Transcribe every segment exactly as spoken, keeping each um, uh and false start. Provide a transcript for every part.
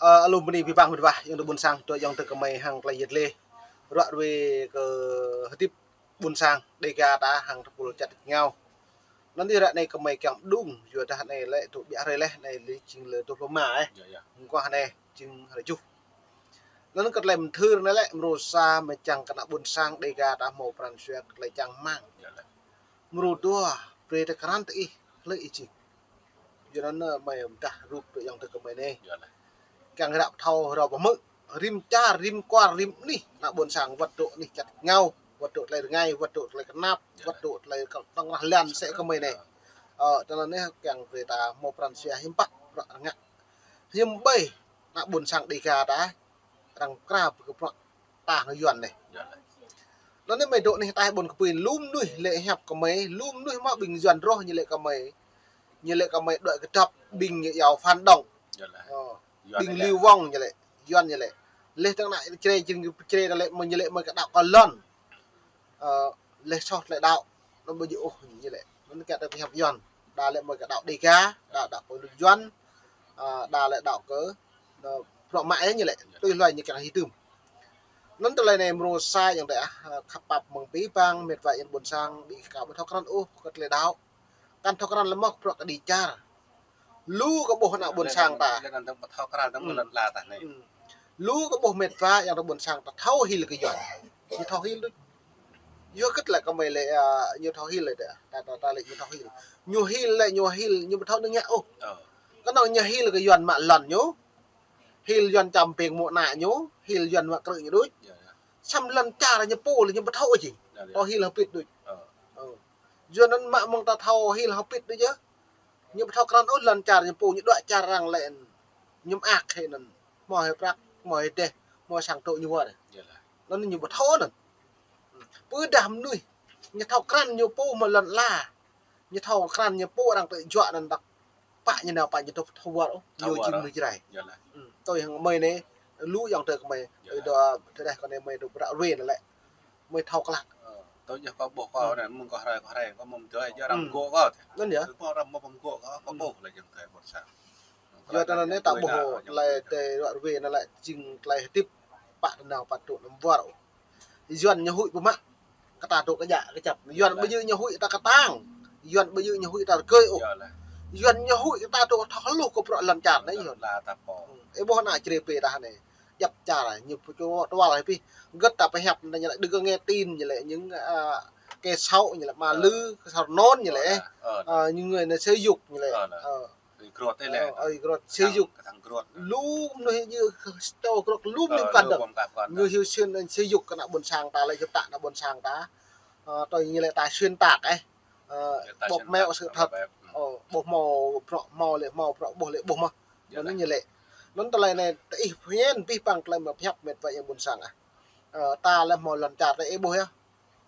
Ơ, alum bơni abih bang mĕt wa, ayŏng adơi ƀuôn sang, tui ayŏng adơi kơmơi hăng tơlơi yet lĕ. Ruă ruê kơ hơdip ƀuôn sang Dêga ta hăng tơpul čar tač rơngiao. Anŭn yơh ră anai kơmơi kiăng pơđung, yua dah anai lĕ tŭ ƀiă hrơi laih, anai lĕ jing lơ dua pluh rơma, ơ. Yơh, yơh. Mơguah anai jing hrơi tơjuh. Anŭn kơ tơlơi mơthưr anai lĕ mrô sa mơčang kơ ană ƀuôn sang Dêga ta hmâo pran jua kơ tơlơi čang rơmang. Yơh laih. Mrô dua, brơi tơkrăn tơ ih, hlơi ih jing. Yua anŭn, ơ, mơi pơdah rup tui ayŏng adơi kơmơi anai. Yơh laih. Kiăng ră pơthâo rao pơhmư̆, rĭm čar, rĭm kwar, rĭm anih, ană ƀuôn sang wơ̆t dŏ anih čar tač rơngiao, wơ̆t dŏ tơlơi rơngai, wơ̆t dŏ tơlơi kơnap, yơh, wơ̆t dŏ tơlơi kơ tŏng rah lan sĕ kơmơi anai. Ơ, tơlơi anai kiăng brơi ta hmâo pran jua hiư̆m pă, bruă rơngiă. Hiư̆m ƀơi ană ƀuôn sang Dêga ta, arăng krao pơ kơ bruă ta hăng Yuan anai. Yơh laih. Anŭn anai mơi dŏ anih ataih ƀôn kơpui lu mơnuih lĕ hiăp kơmơi, lu mơnuih mă ƀing Yuan rŏh ñu lĕ kơmơi. Ñu lĕ kơmơi đuaĭ kơdŏp ƀing ñu iâu phản động. Yơh laih. Ơ, Yuan ƀing anai lĕ. Liu Vong ñu lĕ. Yuan ñu lĕ. Laih tơ̆ng ană Jrai, Jrai ta lĕ mơi ñu lĕ mơi kơ đaŏ kơ lŏn. Ơ, laih soh tơlơi đaŏ. Anŭn ƀu djơ̆ ôh ñu lĕ. Anŭn kiăng ta pơhiăp Yuan. Đa lĕ mơi kơ đaŏ Dêga, đa đaŏ kơ Yuan. Ơ, đa lĕ đaŏ kơ, ơ, bruă mă ih ñu lĕ. Tui hluai ñu kiăng hơdôm. Anŭn tơlơi anai mrô sa ayŏng adơi ah, khăp pap mơ̆ng abih bang mĕt wa ayŏng ƀuôn sang, ƀing kâo ƀu thâo krăn ôh kơ tơlơi đaŏ. Kăn thâo krăn lĕ mơ̆ bruă kơđi čar. Lu kơ ƀuh ană ƀuôn sang ta. Lĕ anŭn tơ̆ng ƀu thâo krăn tơ̆ng, ơ, lŏn ala ta anai. Ơ. Lu kơ ƀuh mĕt wa ayŏng adơi ƀuôn sang ta thâo hil kơ Yuan. Ñu thâo hil đôč. Yua hơget lĕ kơmơi lĕ, ơ, ñu thâo hil lĕ đa. Ta, ta, ta lĕ ñu thâo hil. Ñu hil lĕ ñu hil, ñu ƀu thâo đơ̆ng ngă ôh. Ơ. Kơnơ̆ng ñu hil kơ Yuan mă lŏn ñu. Hil Yuan čăm ping mơ̆ng ană ñu, hil Yuan mă krư̆ ñu đôč. Yơh, yơh. Samơ̆ lŏn čar ñu pô lĕ ñu ƀu thâo ôh jing. Yơh, yơh. Thâo hil hơbĭt đôč. Ơ. Ơ. Yua anŭn mă mơ̆ng ta thâo hil hơbĭt đôč yơh. Ñu ƀu thâo krăn ôh lŏn čar ñu pô ñu đuaĭ čar arăng lĕ. Ñu mơak hĭ anŭn. Hmâo hĭ prăk, hmâo hĭ dêh, hmâo sang tŏ ñu wơr. Yơh laih. Anŭn ñu ƀu thâo anŭn. Pơdah mơnuih, ñu thâo krăn ñu pô mă lŏn ala. Ñu thâo krăn ñu pô arăng tơjuă anŭn đăk. Pă ñu nao pă ñu tŭ thâo wơr ôh, ñu jing mơnuih Jrai. Yơh laih. Ơ, tui hăng mơi anai, lu ayŏng adơi kơmơi. Yơh laih. Tơdah kơ anai mơi dŏ bruă ruê anai lĕ. Mơi thâo klă. Ơ, tui yơh kâo ƀuh kâo anai, mơ̆ng kâo hrơi, kâo hrơi, kâo mơ̆ng tơjuă, yơh arăng gŏ kâo. Anŭn yơh. Tui kâo arăng mơ̆ng gŏ kâo, kâo ƀuh lĕ ayŏng adơi ƀuôn sang. Yua tơlơi anai ta ƀuh tơlơi tơ ruă ruê anai lĕ jing tơlơi hơdip pă tơnao pă tŭ anăm wơr. Yuan ñu huĭ pơmă. Kơ ta tŭ kơjăp kơjăp. Yuan ƀu djơ̆ ñu huĭ ta kơtang. Yuan ƀu djơ̆ ñu huĭ ta rơgơi ôh. Yơh laih. Yuan ñu huĭ ta tŭ thâo hluh kơ bruă lŏn čar anai Yuan. Lŏn ala ta pô. Ơ, ih ƀuh ană Jrai pê ta anai. Djăp čar ñu pơčô tual hĭ pih. Hơget ta pơhiăp anai ñu lĕ đơ̆ng kơ nghe tin ñu lĕ những, ơ, kẻ xấu ñu lĕ ma lư, kơ sar non ñu lĕ. Ơ, ơ, những người này xúi giục ñu lĕ. Ơ, ơ. Ơi grot ih lĕ. Ơ, ơi grot, xúi giục. Kơtang grot. Lu mơnuih ñu tơ grot lu mơnuih kơdơ̆ng. Ñu hiu xuyên xúi giục kơ ană ƀuôn sang ta lĕ, hiu ta ană ƀuôn sang ta. Ơ, tui ñu lĕ ta xuyên tạc ih. Ơ, bóp méo sự thật. Ơ, ƀuh hmâo bruă hmâo lĕ hmâo, bruă ƀuh lĕ ƀuh mơ̆. Anŭn ñu lĕ. Anŭn tơlơi anai tơ ih phiăn abih bang tơlơi mă pơhiăp mĕt wa ayŏng ƀuôn sang ah. Ơ, ta lĕ hmâo lŏn čar tơ ih ƀuh yơh.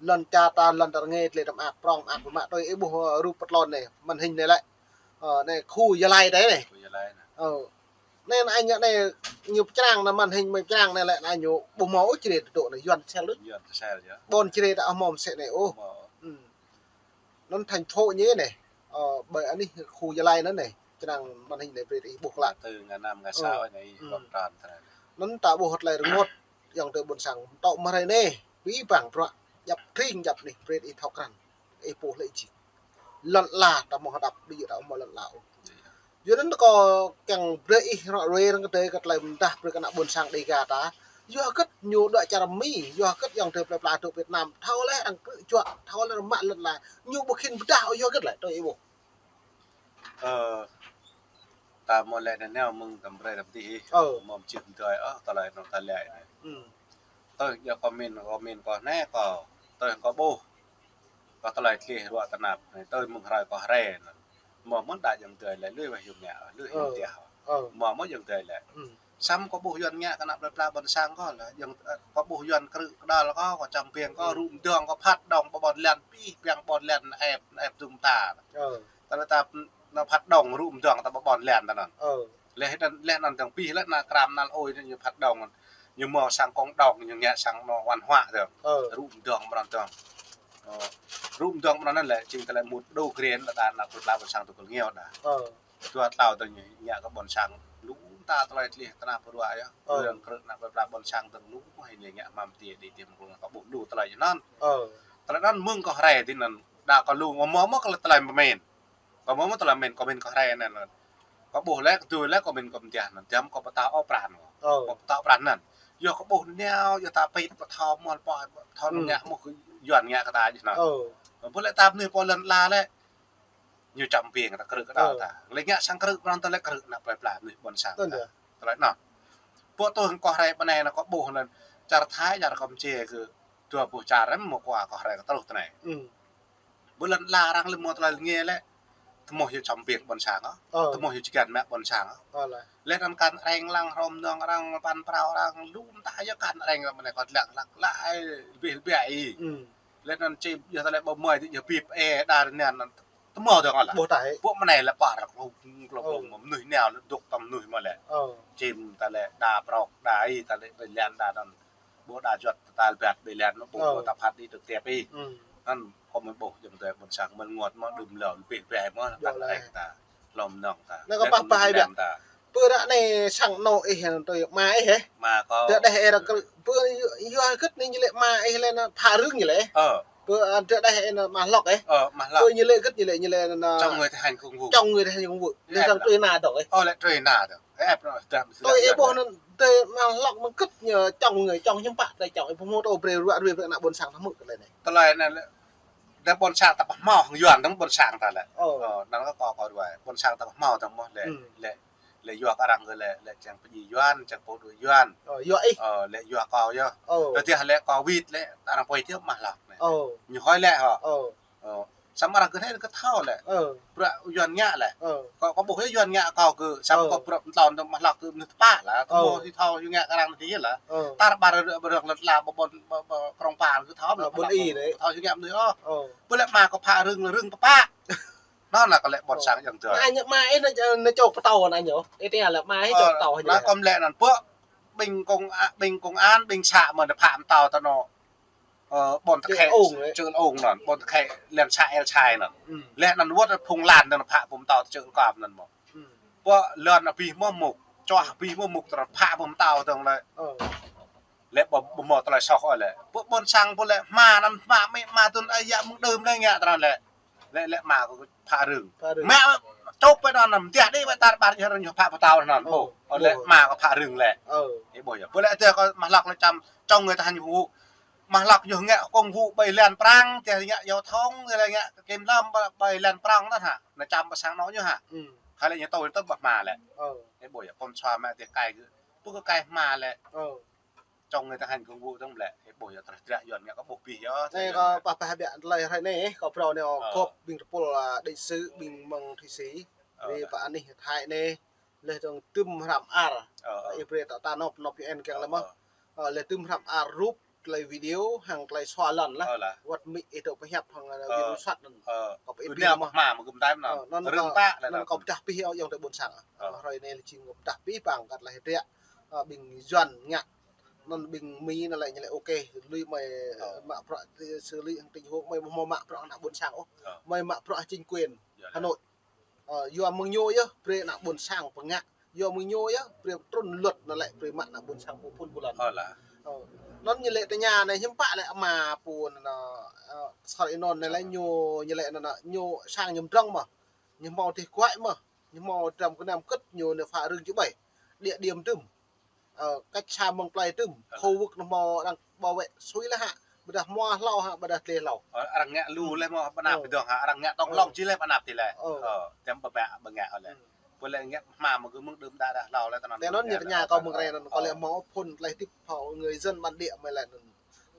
Lŏn čar ta, lŏn ta rơngai tơlơi ta mơak prŏng, mơak pơmă tui ih ƀuh, ơ, rup pơtlon anai, màn hình anai lĕ. Ơ, anai khu Gia Lai tơ anai. Khu Gia Lai anai. Ơ. Anai, anai, anai, ñu pơčrang anai màn hình, mơi pơčrang anai lĕ, anai ñu ƀu hmâo ôh Jrai tơdŏ anai, Yuan sel đôč. Yuan sel yơh. Ƀôn Jrai ta hmâo mơsĕ anai ôh. Hmâo. Ơ. Anŭn thành phố ñu anai. Ơ, ƀơi anih khu Gia Lai anŭn anai. Pơčrang màn hình anai brơi ih ƀuh klă. Tơ ngă năm ngă sao anai, ƀôn tran tơ anai. Anŭn ta ƀuh tơlơi rơngot, ayŏng adơi ƀuôn sang, tŏ mơ̆ hrơi anai, abih bang bruă, djăp tring djăp anih, brơi ih thâo krăn, ih pô hlơi jing. Lŏn ala ta hmâo hơđăp, ƀu djơ̆ ta hmâo lŏn ala ôh. Yua anŭn kâo kiăng brơi ih ră ruai arăng kơ tơlơi kơ tơlơi pơdah brơi kơ ană ƀuôn sang Dêga ta. Yua hơget ñu đuaĭ čar Mi, yua hơget ayŏng adơi plơi pla dŏ Việt Nam, thâo laih arăng krư̆ juă, thâo laih arăng mă lŏn ala, ñu ƀu khĭn pơdah ôh yua hơget lĕ, tui ih ƀuh. Ơ, ta hmâo lĕ anai nao mơ̆ng tơm brơi tơm tih. Ơ. Hmâo mơčih mơdơi, ơ, tơlơi anŭn ta lĕ anai. Ơ. Tui yơh kâo min, kâo min kâo anai kâo. Tui kâo ƀuh. Kâo tơlơi tlih ruă tơnap anai, tui mơ̆ng hrơi kâo hrơi anŭn. Hmâo mơ̆n đa ayŏng adơi lĕ, lui wah yum ngă, lui yum tiah. Ơ. Hmâo mơ̆n ayŏng adơi lĕ. Ơ. Samơ̆ kâo ƀuh Yuan ngă kơ ană plơi pla ƀôn sang kâo lĕ, ayŏng, ơ, kâo ƀuh Yuan krư̆ kơđăl kâo, kâo čăm ping kâo, ơ, rŭ mơdơ̆ng kâo phat đŏng pơ ƀôn lan, abih bang ƀôn lan ĕp, ĕp dŭm ta. Ơ. Tơlơi ta nao phat đŏng rŭ mơdơ̆ng ta pơ ƀôn lan ta anŭn. Ơ. Laih anŭn, laih anŭn dơ̆ng abih laih ană Kram ană Ơi ñu phat đŏng. Ñu hmâo sang cộng đồng, ñu ngă sang anŏ văn hóa dơ̆ng. Ơ. Rŭ mơdơ̆ng mơnăn dơ̆ng. Ơ. Rŭ mơdơ̆ng mơnăn anŭn lĕ, jing tơlơi mŭt đô grên lĕ ta ană plơi pla ƀôn sang tơgŭl rơngiao đa. Ơ. Dua tlâo dơ̆ng ñu ngă kơ ƀôn sang lu Ta tơlơi tlih tơnap ruă yơh. Ơ. Lăng krư̆ ană plơi pla ƀôn sang tơng lu mơ̆ hĭ anai ngă mă mơti đĭ tiăm kơ ta ƀuh lu tơlơi anŭn. Ơ. Tơlơi anŭn mơ̆ng kâo rai tui anŭn. Đa kâo lu mơ̆ mơ̆ mơ̆ kâo lĕ tơlơi pơmĭn. Kâo mơ̆ mơ̆ tơlơi pơmĭn kâo mĭn kâo rai anŭn. Kâo ƀuh lĕ kơ tui lĕ kâo mĭn kâo mơtiah anŭn. Tiăm kâo pơtao ôh pran kâo. Ơ. Kâo pơtao pran anŭn. Yua kâo ƀuh anai yua ta pĭt pơtao mơ̆n pơtao ngă mơ̆ kơ Yuan ngă kơ ta jih anŭn. Ơ. Ƀu lĕ ta mơnuih pô lŏn ala lĕ. Ñu čăm ƀing ta krư̆ kơ đao ta. Lĕ ngă sang krư̆ pran ta lĕ krư̆ ană plơi pla mơnuih ƀôn sang ta. Tơlơi anŭn. Pô tuh kâo rai ƀơi anai anŭn kâo ƀuh anŭn čar Thái čar Kampuchia kơ dua boh čar anŭn mơ̆ kâo kâo rai kơ truh tơ anai. Ƀơi lŏn ala arăng lĕ mơ̆ tơlơi lĕ ngă lĕ. Tơmơ̆ yua čăm ƀing ƀôn sang ôh. Tơmơ̆ yua čơkăn mă ƀôn sang ôh. Lĕ anŭn kăn reng lăng hrŏm nong arăng păn prao arăng lŭm ta yua kăn reng lăng mơ̆ anai kâo lăng lăng lăng ai lĕ ƀiă ƀiă ih. Lĕ anŭn čim yua ta lĕ ƀu mơi tơ yua bip ê đa anŭn. Tơmơ̆ dơ̆ng ala. Ƀuh ta hĭ. Ƀuh mơ̆ anai lĕ ƀar klông klông klông mơnuih nao lĕ dŏ tăm mơnuih mơ̆ lĕ. Ơ. Čim ta lĕ đa prŏk đa ih ta lĕ ƀơi lŏn đa anŭn. Ƀuh đa juăt ta lĕ ƀiă ƀơi lŏn mơ̆ ƀuh ƀuh ta phat đĭ tơk tiap ih. Anŭn kâo mơ̆ ƀuh jing tui ƀôn sang mơ̆n ngŏt mơ̆ đưm lŏm pih pih mơ̆ ta lĕ ta. Lŏm nong ta. Anŭn kâo pah pah ƀiă. Pơ ră anai sang anŏ ih anŭn tui ama ih hĕ. Ama kâo. Tơ đeh ih ră kơ pơ yua hơget anai ñu lĕ ama ih lĕ anŭn pha rưng ñu lĕ. Ơ. Pơ, a, tơ đeh ih anŭn ama hlŏk ih. Ơ, ama hlŏk. Pơ ñu lĕ hơget ñu lĕ ñu lĕ anŭn. Chống người thi hành công vụ. Chống người thi hành công vụ. Ñu lĕ sang tui anŭn dŏ ih. Ơ, lĕ tui anŭn dŏ. Ơ, ƀuh anŭn tui ih ƀuh anŭn tơ ama hlŏk mơ̆ng hơget ñu chống người chống hiư̆m pă tơ chống ih ƀuh mơ̆ tơ brơi ruă ruai brơi ană ƀôn sang ta hmư̆ tơlơi anai. Tơlơi anai lĕ. Đa ƀôn sang ta pơhmâo hăng Yuan dơ̆ng ƀôn sang ta lĕ. Ơ. Ơ, anŭn kâo kâo ruai. Ƀôn sang ta pơhmâo dơ̆ng mơ̆ lĕ. Lĕ, lĕ yua kơ arăng kơ lĕ, lĕ čang pơdjai Yuan, čang pô đuaĭ Yuan. Ơ, yua ih. Ơ, lĕ yua kâo yơh. Ơ. Tơdah lĕ kâo wĭt lĕ, arăng pơhiăp ama hlŏk anai. Ơ. Ñu hơi lĕ hŏ. Ơ. Ơ. Samơ̆ arăng kơ anai kơ thâo lĕ. Ơ. Bruă Yuan ngă lĕ. Ơ. Kâo, kâo ƀuh yơh Yuan ngă kâo kơ, samơ̆ kâo bruă mơtlaih dơ̆ng ama hlŏk kơ mơnuih tơpă lah. Ơ. Tơmơ̆ ih thâo yua ngă kơ arăng anai yơh lah. Ơ. Tar ƀar rơ̆ ƀar rơ̆ lŏn ala ƀôn ƀôn ƀôn krong pal kơ thâo. Ơ, ƀôn ih anai. Thâo yua ngă mơnuih ôh. Ơ. Ƀu lĕ ama kâo pha rưng rưng tơpă. Anŭn anai kâo lĕ ƀôn sang jing tui. Anai ñu ama ih anai, anai čô pơtao anai ñu. Ih tơña lĕ ama ih čô pơtao anai. Anŭn kâo lĕ anŭn pơ ƀing công a-, ƀing công an, ƀing xã mơ̆n pha pơtao tơ anŏ. Ơ, ƀôn tơkhe, Čư̆ Ung anŭn, ƀôn tơkhe lĕ xã El Chai anŭn. Lĕ anŭn wơ̆t phung lan anŭn pha pơtao tơ Čư̆ Kom anŭn mơ̆. Pơ lŏn abih mơ̆ mŭk, čoh abih mơ̆ mŭk tơ anŭn pha pơtao tơ anŭn lĕ. Lĕ ƀu, ƀu hmâo tơlơi soh ôh lĕ. Pơ ƀôn sang pơ lĕ hma anŭn hma mĭ hma tŭn ơi yă mơ̆ng đưm lĕ ngă tơ anŭn lĕ. Lĕ, lĕ ama kâo pha rưng. Pha rưng. Mă čŏp pơ anŭn mơtiah đĭ ƀơi tar ƀar ñu rơngiă pha pơtao anŭn. Ơ, ƀuh. Ơ, lĕ ama kâo pha rưng lĕ. Ơ. Ih ƀuh yơh. Pơ lĕ tơdah kâo ama hlŏk lĕ čăm chống người thi hành công vụ. Ama hlŏk ñu ngă công vụ ƀơi lŏn prăng, tơdah ngă giao thông, tơdah ngă kiểm lâm ƀơi, ƀơi lŏn prăng anŭn hă. Anŭn čăm ƀơi sang anŏ ñu hă. Khă lĕ ñu tui tơm ƀah ama lĕ. Ơ. Ih ƀuh yơh, pơm sua mă tơdah kai gơ̆. Pơ kơ kai ama lĕ. Ơ. Chống người thi hành công vụ dơ̆ng lĕ, ih ƀuh yơh, tơlơi triă Yuan ngă kâo ƀuh abih yơh. Anai kâo pah pah ƀiă tơlơi hrơi anai, kâo phrâo anai ơ gŏp ƀing tơpul, a, đại sứ, ƀing mơ̆ng Thụy Sĩ, ơ, ƀing pơ anih Thái anai, leh dơ̆ng tơm hrăm ar, ơ, ơ, ih brơi ta, ta nộp, nộp U N kiăng lĕ mơ̆. Ơ, leh tơm hrăm ar rup, tơlơi video, hăng tơlơi sua lŏn lah. Ơ lah. Wơ̆t mĭ ih dŏ pơhiăp hăng, ơ, ơ, virus sat anŭn. Ơ. Kâo pơit ƀing mơ̆. Hma mơ̆ gơ̆m đai mơ̆n. Ơ, anŭn rưng kâo, pă lĕ anŭn kâo pơdah pih yơh ayŏng adơi ƀôn sang. Ơ. Hrơi anai lĕ jing kâo pơdah pih păng kơ tơlơi triă. Ơ, ƀing Yuan ngă. Anŭn ƀing Mi anŭn lĕ ñu lĕ ok, lui mơi, ơ, mă bruă ti-, xử lý hăng tình huống mơi ƀu hmâo mă bruă ană ƀôn sang ôh. Ơ. Mơi mă bruă chính quyền Hà Nội. Ơ, yua mơ̆ng ñu yơh, brơi ană ƀôn sang pơngă. Yua mơ̆ng ñu yơh, brơi trŭn luật anŭn lĕ, brơi mă ană ƀôn sang pô phun pô lŏn. Ơ lah. Ơ. Anŭn ñu lĕ tơña anai hiư̆m pă lĕ ama pô anŭn, ơ, Sar Inon anŭn lĕ ñu, ñu lĕ anŭn, ñu sang ñu mdrŏng mơ̆. Ñu hmâo tih kuai mơ̆. Ñu hmâo trăm kơnăm kơ̆t ñu anai pha rưng čư̆ ƀai. Địa điểm tơm. Ơ, cách xa mơ̆ng plơi tơm. Ơ. Khu vực anŭn hmâo arăng bảo vệ sui lĕ hă. Ƀôdah hmua hlâo hă, ƀôdah tlĕ hlâo. Ơ, arăng ngă lu lĕ mơ̆, ƀơnap ƀiă dơ̆ng hă, arăng ngă tŏng hlŏng či lĕ ƀơnap či lĕ. Ơ. Ơ, tơm ƀơbă ƀơngă lĕ. Pơ lĕ ngă hma mơ̆ gơ̆ mơ̆ng đưm đă đă hlâo lĕ tơnăn. Tơ anŭn ñu tơña kâo mơ̆ng rai anŭn, kâo lĕ hmâo phun tơlơi tip hŏ người dân bản địa mơi lĕ anŭn.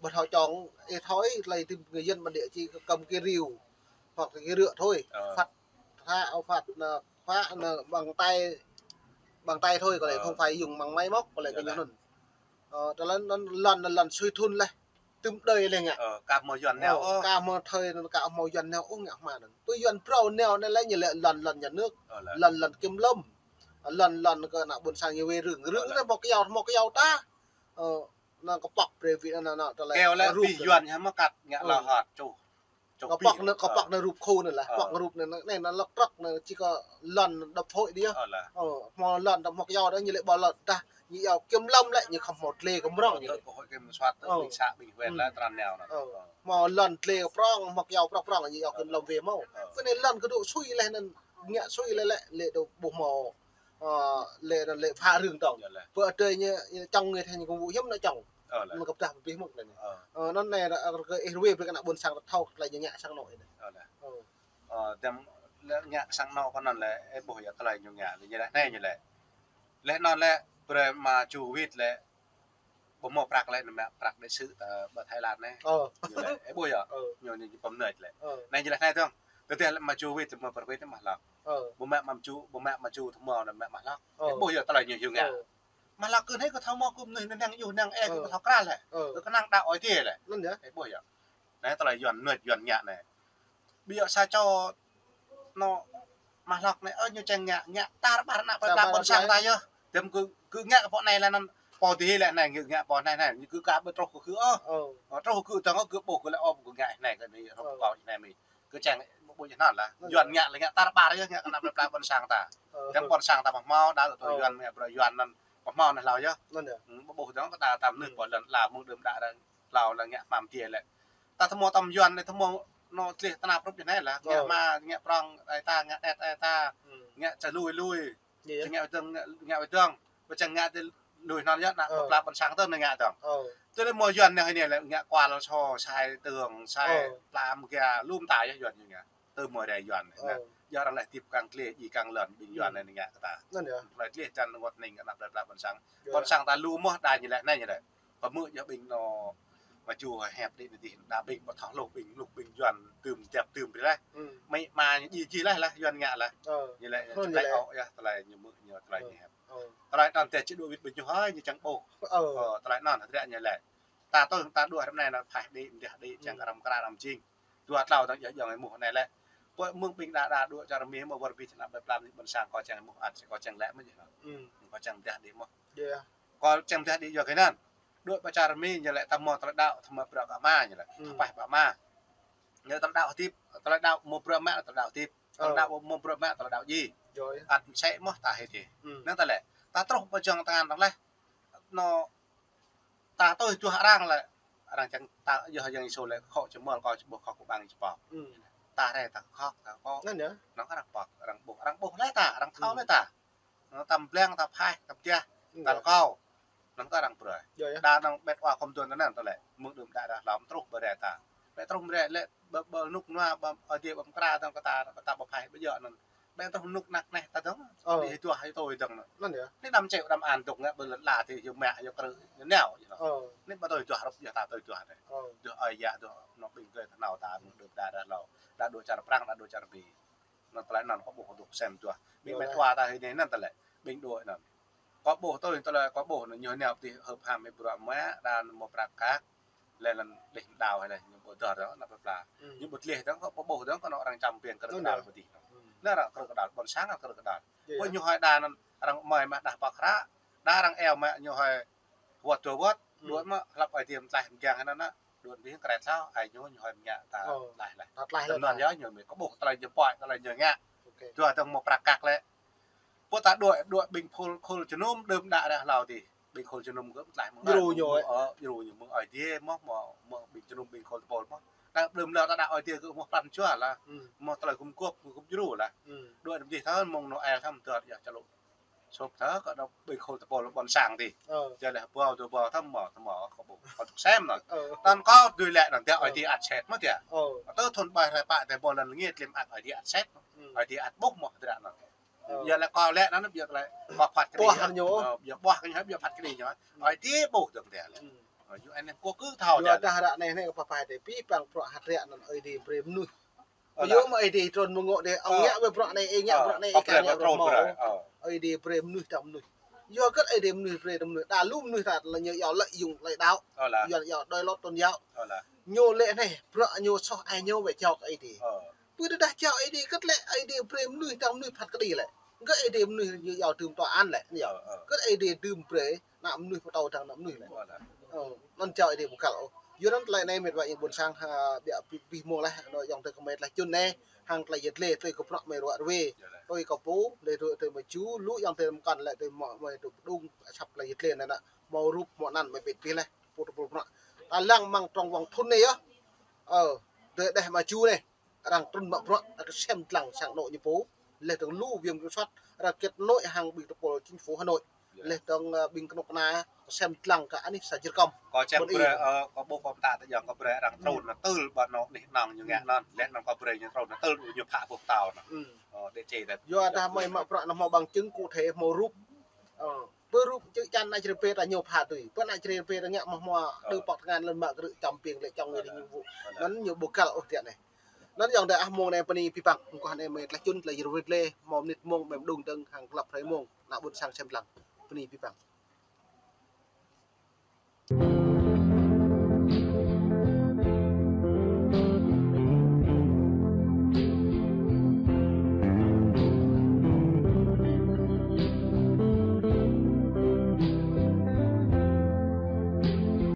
Ƀu thâo čŏng, ih thâo ih, tơlơi tip người dân bản địa či kơ kơm kơ rượu. Hoặc là kơ rượu thôi. Ơ. Phạt tha, phạt, ơ, phạt, ơ, bằng tay, bằng tay thôi, kâo lĕ không phải dùng bằng máy móc, kâo lĕ kơ ñu anŭn. Ơ, tơlơi anŭn lŏn, lŏn sui thun lĕ. Tơm đơi lĕ ngă. Ơ, kâo hmâo Yuan nao ôh. Kâo hmâo thơi anŭn, kâo hmâo Yuan nao ôh ngă hma anŭn. Pơ Yuan phrâo nao anŭn lĕ ñu lĕ lŏn, lŏn nhà nước. Ơ, lĕ. Lŏn, lŏn kiểm lâm. Lŏn, lŏn kơ ană ƀôn sang ñu wai rưng. Rưng anŭn hmâo kơyâo, hmâo kơyâo ta. Ơ, anŭn kâo pŏk brơi wĭt anŭn, anŭn tơlơi. Kâo lĕ rup abih anŭn. Yuan hă mơ̆ kăt ngă hlâo hŏt čuh. Kâo pŏk anai, kâo pŏk anai rup khô anai lah. Pŏk rup anai, anai, anai lŏk trŏk anai, či kơ lŏn đập hội đi yơh. Ơ, hmâo lŏn đập hmâo kyâo đah, ñu lĕ ƀơi lŏn đah, ñu iâu kiểm lâm lĕ, ñu khŏm hmâo dlê kơ prŏng ñu. Ơ, hội kiểm soát, ƀing xã, ƀing huyện lah, tran nao anai. Ơ, hmâo lŏn dlê kơ prŏng, hmâo kyâo prŏng prŏng, ñu iâu kiểm lâm wơ̆t hmâo. Ơ. Kơ anai lŏn kơ dŏ sui leh anai, ngă sui leh lĕ, lĕ dŏ ƀuh hmâo, ơ, lĕ anai lĕ phá rừng dŏng. Yơh lĕ. Pơ adơi ñu, ñu čŏng ngă thâo ñu kơ ƀu hiam anai čŏng. Ơ, lĕ. Anai kơ pơdah pơpih mơ̆n anai. Ơ. Ơ, anai anai, ơ, kơ ih ruai brơi kơ ană ƀôn sang thâo tơlơi ñu ngă sang anô̆ anai. Ơ, lĕ. Ơ. Ơ, tơm lĕ ngă sang anô̆ kơ anŭn lĕ, ih ƀuh yơh tơlơi ñu ngă, lĕ ñu lĕ anai ñu lĕ. Leh anŭn lĕ, brơi mă ču wĭt lĕ, ƀu hmâo prăk lĕ, anai mă prăk đại sứ ta ƀơi Thái Lan anai. Ơ. Ñu lĕ, ih ƀuh yơh? Ơ. Ñu, ñu pơmnĕč lĕ. Ơ. Anai ñu lĕ anai dơ̆ng. Tơdah lĕ mă ču wĭt, mă prăk wĭt, mă hlŏk. Ơ. Ƀu mă mă ču, ƀu mă mă ču thâo hmâo anai mă, mă hlŏk. Ơ. Ih ƀuh yơh tơlơi ñu, ñu ngă. Ơ. Mă hlŏk kơ anai kơ thâo hmâo kơ mơnuih anai năng yơh năng ĕh kơ thâo krăn lĕ. Ơ. Kơ năng đaŏ Ơi Adai lĕ. Anŭn yơh. Ih ƀuh yơh? Anai tơlơi Yuan mơnuih Yuan ngă anai. Ƀiă sa čô anŏ mă hlŏk anai, ơ, ñu čang ngă, ngă tar ƀar ană plơi pla ƀôn sang ta yơh. Tơm kơ, kơ ngă kơ pô anai lĕ anŭn, pô adih lĕ anai, ngă, ngă pô anai anai, ñu kơ ka ƀu truh kơ kơ ôh. Ơ. Ơ, truh kơ kơ dơ̆ng ôh, kơ ƀuh kơ lĕ ôh, kơ ngă anai kơ anai, rơp kơ pô anai mơ̆n. Kơ čang ƀu ƀuh ñu anŭn lah. Yuan ngă lĕ ngă tar ƀar yơh, ngă kơ ană plơi pla ƀôn sang ta. Ơ. Tơm ƀôn sang ta ƀu hmâo, đa tui Yuan, mă brơi Yuan anŭn ƀu hmâo anai hlâo yơh. Anŭn yơh. Ƀu ƀuh dơ̆ng kơ ta, ta mơnuih pô lŏn la mơ̆ng đưm đă arăng hlâo lĕ ngă hmâo mơtiă lĕ. Ta thâo hmâo tơm Yuan anai, thâo hmâo anŏ tlih tơnap rup ñu anai lah. Ngă mă, ngă prŏng ai ta, ngă anet ai ta, ngă čơ lui lui. Ngă wơ̆t dơ̆ng, ngă, ngă wơ̆t dơ̆ng. Ƀu čang ngă tơ lui anŭn yơh, ană plơi pla ƀôn sang ta anai ngă dơ̆ng. Tơlơi hmâo Yuan anai hơnai lĕ ngă kual sô, sai tơ̆ng, sai pla mơga, lŏm ta yơh Yuan ñu ngă. Tơ hmâo rai Yuan anai. Yua arăng lĕ hơdip kăng tlĕ, djai kăng lŏn, ƀing Yuan anai ngă kơ ta. Anŭn yơh. Tơlơi tlĕ čan wơ̆t anai ngă ană plơi pla ƀôn sang. Ƀôn sang ta lu mơ̆n đa ñu lĕ anai ñu lĕ. Kơ mơ̆ yơh ƀing anŏ mă ču hĕp đĭ anai dih, đa ƀing ƀu thâo hluh, ƀing hluh ƀing Yuan tơm djăp tơm brơi lah. Mă mă ñu djai djai lah, lah Yuan ngă lah. Ñu lĕ, ñu lĕ ôh yơh, tơlơi ñu mơ̆ ñu tơlơi ñu hĕp. Tơlơi anŭn tơdah či dŏ wĭt ƀing ñu hơi, ñu čang ƀuh. Ơ, tơlơi anŭn hơdră ñu lĕ. Ta tui ta dŏ hrơi anai anŭn phaih đĭ, mơdah đĭ, čang kơ răm kra răm jing. Dua tlâo dơ̆ng yơh jơ̆ng ih ƀuh anai lĕ. Pô mơ̆ng ƀing đa đa dŏ čar Mi mơ̆ wơr bĭt ană plơi pla ƀôn sang kâo čang ƀuh ăt, kâo čang lĕ mơ̆ yơh. Kâo čang mơdah đĭ mơ̆. Kâo čang mơdah đĭ yua kơ anŭn. Dŏ pơ čar Mi ñu lĕ ta hmâo tơlơi đaŏ, ta hmâo bruă kơ ama ñu lĕ. Ta pơpah pơ ama. Ñu tơlơi đaŏ hơdip, tơlơi đaŏ hmâo bruă mă tơlơi đaŏ hơdip. Tơlơi đaŏ hmâo bruă mă tơlơi đaŏ djai. Ăt mơsĕ mơ̆ ta hĭ dih. Anŭn ta lĕ. Ta truh pơ jơ̆ng tơngan arăng leh. Anŏ ta tui duah arăng lĕ, arăng čang ta yơh Yang Yêsu lĕ khŏ či mơ̆l kâo či ƀuh kâo kơ ƀăng či pŏk. Ta rai ta khŏk ta pŏk. Anŭn kơ arăng pŏk, arăng ƀuh, arăng ƀuh leh ta, arăng thâo leh ta. Anŏ ta blang ta phaih ta pơdah, ta rơkâo. Anŭn kơ arăng brơi. Đa anŏ ƀĕt wa khŏm tuan ta anŭn ta lĕ, mơ̆ng đưm đă đah hlâo truh ƀơi rai ta. Ƀĕ truh ƀơi rai lĕ ƀơ, ƀơ rơnŭk rơnua, ƀơ Ơi Adai ƀơ mơkra dơ̆ng kơ ta, kơ ta ƀu phaih ƀu djơ̆ anŭn. Ƀĕ truh rơnŭk rơnăk anai ta dơ̆ng. Ƀu hĭ duah hĭ tui dơ̆ng anŭn. Anŭn yơh. Anai năm triệu năm an dŏ ngă ƀơi lŏn la tih yua mă yua krư̆ ñu nao yơh. Anai ƀu tui duah hrup yơh ta tui duah anai. Duah ơi yă duah anŏ ƀing gơ̆ ta nao ta mơ̆ng đưm đă đah hlâo. Đa dŏ čar Prăng, đa dŏ čar Mi. Anŭn tơlơi anŭn kâo ƀuh kơ dŏ sem duah. Ƀing mĕt wa ta hĭ anai anŭn tơlơi. Ƀing dŏ anŭn. Kâo ƀuh tui tơlơi kâo ƀuh anŭn ñu nao tih hơ̆p ham hĭ bruă mă, đa anŭn mơ̆ prăk kăk. Lĕ anŭn đih mơdao hĭ lĕ ñu ƀu dơr anŏ plơi pla. Ñu ƀu tlĕ dơ̆ng kơ ƀu ƀuh dơ̆ng kơ anŏ arăng čăm biang krư̆ kơdal pơ dih. Anŭn arăng krư̆ kơdal, ƀôn sang arăng krư̆ kơdal. Ƀu ñu hơi đa anŭn arăng mơi mă đah pŏk hră, đa arăng iâu mă ñu hơi wơ̆t dua wơ̆t, đuaĭ mă hlăp Ơi Adai mơtlaih mơgang hĭ anŭn anŭn. Đuaĭ ƀing krĕt hlâo, ai ñu, ñu hơi mơñă ta tlaih leh. Ta tlaih leh. Anŭn yơh ñu mơ̆ kâo ƀuh tơlơi ñu pơhiăp, tơlơi ñu ngă. Dua dơ̆ng mơ̆ prăk kăk lĕ. Pô ta dŏ, dŏ ƀing khul, khul jơnum đưm đă đah hlâo dih. Ƀing khul jơnum gơ̆ mơtlaih mơ̆ng djru ñu, ơ, djru ñu mơ̆ng Ơi Adai mơ̆, mơ̆, mơ̆ ƀing jơnum ƀing khul tơpul mơ̆. Đa đưm đă đah Ơi Adai gơ̆ mơ̆ pran jua lah. Mơ̆ tơlơi gum gŏp, gum djru lah. Dŏ đưm dih thâo mơ̆ng Noel thâo mơ̆ dơr yơh čalu. Sop thâo kơ dŏ ƀing khul tơpul ƀôn sang dih. Jơ lĕ ƀâo dua ƀâo thâo mơ̆, thâo mơ̆ kâo ƀuh, kâo tŭk sem anŭn. Tơl kâo dưi lĕ anŭn dih Ơi Adai ăt sĕt mơ̆ dih. Tơ thun ƀai hrơi pă dih ƀâo lŏn lĕ ngă tơlơi ăt Ơi Adai ăt sĕt mơ̆. Ơi Adai ăt ƀuh mơ̆ hơdră anŭn. Yua lĕ kâo lĕ anŭn biă lĕ kâo phat kơđi ñu. Ơ, biă ƀuah kơ ñu, biă phat kơđi ñu. Ơi Adai ƀuh dơ̆ng dih lĕ. Ơ, yua anai kâo kơ thâo yua dah ră anai anai kâo pơhiăp dih pi păng bruă hơdră anŭn Ơi Adai brơi mơnuih. Ơ, yua mơ̆ Ơi Adai trŭn mơ̆ng ngŏ dih, ơ, ngă wơ̆t bruă anai, ơ, ngă bruă anai, ơ, ih kơ ngă bruă mơ̆. Ơi Adai brơi mơnuih tơ mơnuih. Yua kơ Ơi Adai mơnuih brơi tơ mơnuih. Đa lu mơnuih ta lĕ ñu iâu lĕ yung lĕ đaŏ. Yua iâu đôi lót tôn giáo. Ñu lĕ anai, bruă ñu soh ai ñu wơ̆t jao kơ Ơi Adai. Pơ tơdah jao Ơi Adai kơ lĕ Ơi Adai brơi mơnuih tơ mơnuih phat kơđi lĕ. Kơ Ơi Adai mơnuih ñu iâu đưm tòa án lĕ, ñu iâu. Kơ Ơi Adai đưm brơi, ană mơnuih pơtô dơ̆ng ană mơnuih lĕ. Ơ, anŭn jao Ơi Adai ƀu kăl ôh. Yua anŭn tơlơi anai mĕt wa ayŏng ƀôn sang ha, biă pi-, pih mông laih, anŭn ayŏng adơi kơmơi tơlơi čun anai, hăng tơlơi yet lĕ, tơlơi kơ prăk mơi ruă rơwe. Tui kâo pô, lĕ tui, tui mơi ču, lu ayŏng adơi mơkăn lĕ tui mă, mơi tui pơđung, asăp tơlơi yet lĕ anai nă, hmâo rup, hmâo anăn, mơi pĕt pih laih, pô tơpul prăk. Ta lăng mơ̆ng trong wang thun anai yơh. Ơ, tui đeh mă ču anai. Arăng trŭn mă prăk, arăng kơsem lăng sang anŏ ñu pô. Leh dơ̆ng lu viêm kiểm soát, arăng kết nối hăng ƀing tơpul chính phủ Hà Nội. Leh dơ̆ng, ơ, ƀing kơnuk kơna kơsem lăng kơ anih sa jơr kăm. Kâo čem brơi, ơ, kâo ƀuh kâo pơtă tơ jang kâo brơi arăng trŭn nă tơl ƀă anŏ anih anăng ñu ngă anŭn. Leh anŭn kâo brơi ñu trŭn nă tơl ñu phă boh pơtao anŭn. Ơ, địa chỉ anŭn. Yua dah mơi mă prăk anŭn hmâo bằng chứng cụ thể, hmâo rup. Ơ, pơ rup čư̆ čan ană čơrê pê ta ñu phă tui. Pơ ană čơrê pê ta ngă mơ̆ hmua đơ pŏk tơngan lŏn mă krư̆ čăm piêng lĕ čong ñu nhiệm vụ. Anŭn ñu ƀu găl ôh tian anai. Anŭn ayŏng adơi ah mông anai bơni pih păng. Mơguah anai mơi tơlơi čun tơlơi yơr wet lĕ, hmâo mơnit mông, mơi pơđung dơ̆ng hăng klăp hrơi mông. Ană ƀôn sang sem lăng. Bơni pih păng.